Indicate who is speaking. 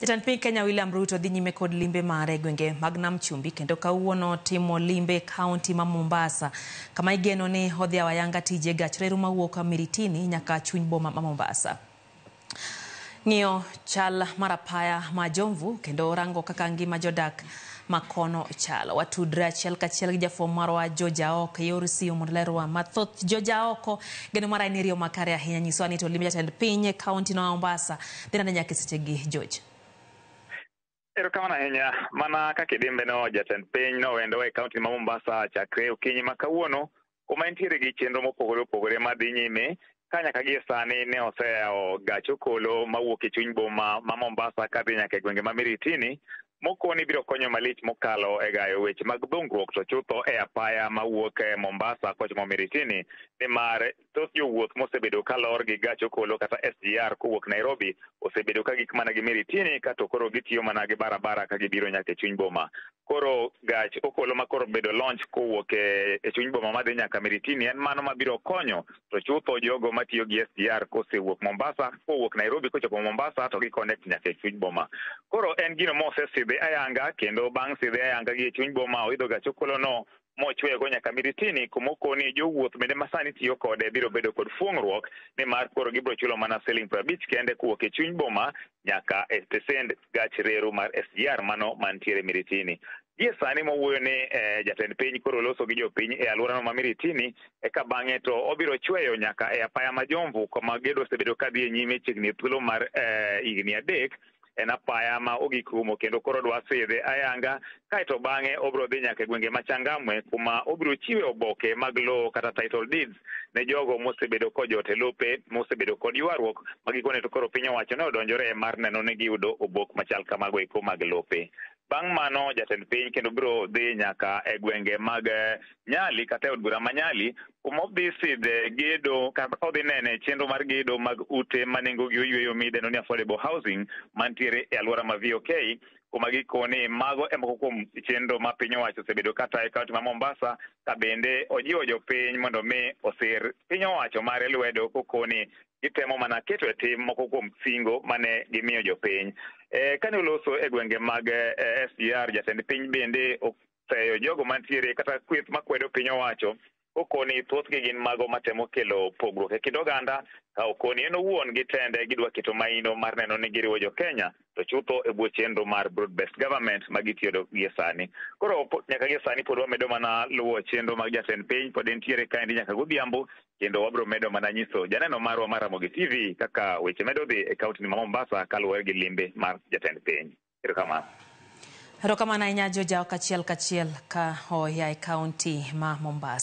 Speaker 1: Jatend piny Kenya William Ruto dhi nyime kod limbe mare e gwenge mag Nam Chumbi kendo kawuono timo limbe e kaunti ma Mombasa kama igeno ni odhi yawo ayanga tije gach reru mawuok Miritini nyaka chuny boma ma Mombasa. Ng'iyo chal mar apaya ma Jomvu kendo rango kaka ngima jodak ma kono chalo. Watudre achiel kachiel gi jafwambo marwa George Aoko e yor simu mondo olerwa mathoth. George Aoko, geno mara en riyo makare ahinya nyisowa ni to limbe jatend piny e kaunti no ma Mombasa dhi nade nyaka e sechegi George.
Speaker 2: Erokamano ahinya. Mana kaka idimbe no, jatend piny nowendo e kaunti ma Mombasa chakre okinyi ma kawuono, kuma entiere gi chenro mopogore opogore madhi nyime ka nyaka gie sani ne oseyawo gach okolo mawuok e chuny boma ma Mombasa kadhi nyaka e gwenge ma Miritini mokoni biro konyo malich mokalo e gayo weche mag dongruok to chutho e apaya mawuok e Mombasa kochomo Miritini nimar thoth jowuoth mosebedo ka lor gi gach okolo kata SGR kowuok Nairobi osebedo ka gik mana gi Miritini kato koro gitiyo mana gi barabara ka gibiro nyaka e chuny boma. Koro gach okolo ma koro bedo launch kowuok e chuny boma madhi nyaka Miritini en mano mabiro konyo to chutho jogo matiyo gi SGR kosewuok Mombasa, kowuok Nairobi kochopo Mombasa to gi connect nyaka e chuny boma. Koro en gino mosesidhi ayanga kendo bang' sidhe ayanga gi e chuny boma oidho gach okolo no mochwego nyaka Miritini kuma okoni jowuoth bende masani tiyo kode biro bedo kod fuong'ruok nimar koro gibiro chulo mana siling 50 kende kowuok e chuny boma nyaka e stesend gach reru mar SGR mano mantiere Miritini. Gie sani mowuoyo ni jatend piny koro loso gi jopiny e alworano ma Miritini eka bang'e to obiro chweyo nyaka e apaya ma Jomvu kuma gedo osebedo kadhi e nyime chiegni e thuolo mar higni 3. En apaya ma ogik rumo kendo koro dwa sidhe ayanga kaeto bang'e obiro dhi nyaka e gwenge ma Changamwe kuma obiro chiwe oboke mag lowo kata title deeds ne jogo mosebedo kojot e lope mosebedo kod ywaruok ma gikone to koro piny owacho ne odonjore mar neno ni giyudo obok machal kamago eko mag lope. Bang' mano jatend piny kendo biro dhi nyaka e gwenge mag Nyali kata e od bura ma Nyali kuma odhi sidhe gedo kata odhi nene chenro mar gedo mag ute ma nengogi oyweyo midendo ni affordable housing mantiere e alwora ma VOK kuma gikoni mago e moko kuom chenro ma piny owacho osebedo katayo e kaunti ma Mombasa ka bende ojiwo jopiny mondo mi osir piny owacho mare lwedo kokoni gitemo mana keto e tim moko kuom singo mane gimiyo jopiny. Kane oloso e gwenge mag SGR, jatend piny bende oseyo jogo mantiere kata kweth makwedo piny owacho kokoni thothgi gin mago matemo kelo pogruok e kind oganda ka okoni en owuon gi tende gidwa keto maino mar neno ni giriwo jo Kenya to chutho e bwo chenro mar broad based government ma gitiyo gie sani. Koro nyaka gie sani pod wamedo mana luwo chenro mag jatend piny pod entiere kaendi nyaka godhiambo kendo wabiro medo mana nyiso janeno marwa mar Ramogi TV kaka weche medo dhi e kaunti ma Mombasa kaluwore gi limbe mar jatend piny. Erokamano.
Speaker 1: Erokamano ahinya George Aoko achiel kachiel ka oya e kaunti ma Mombasa.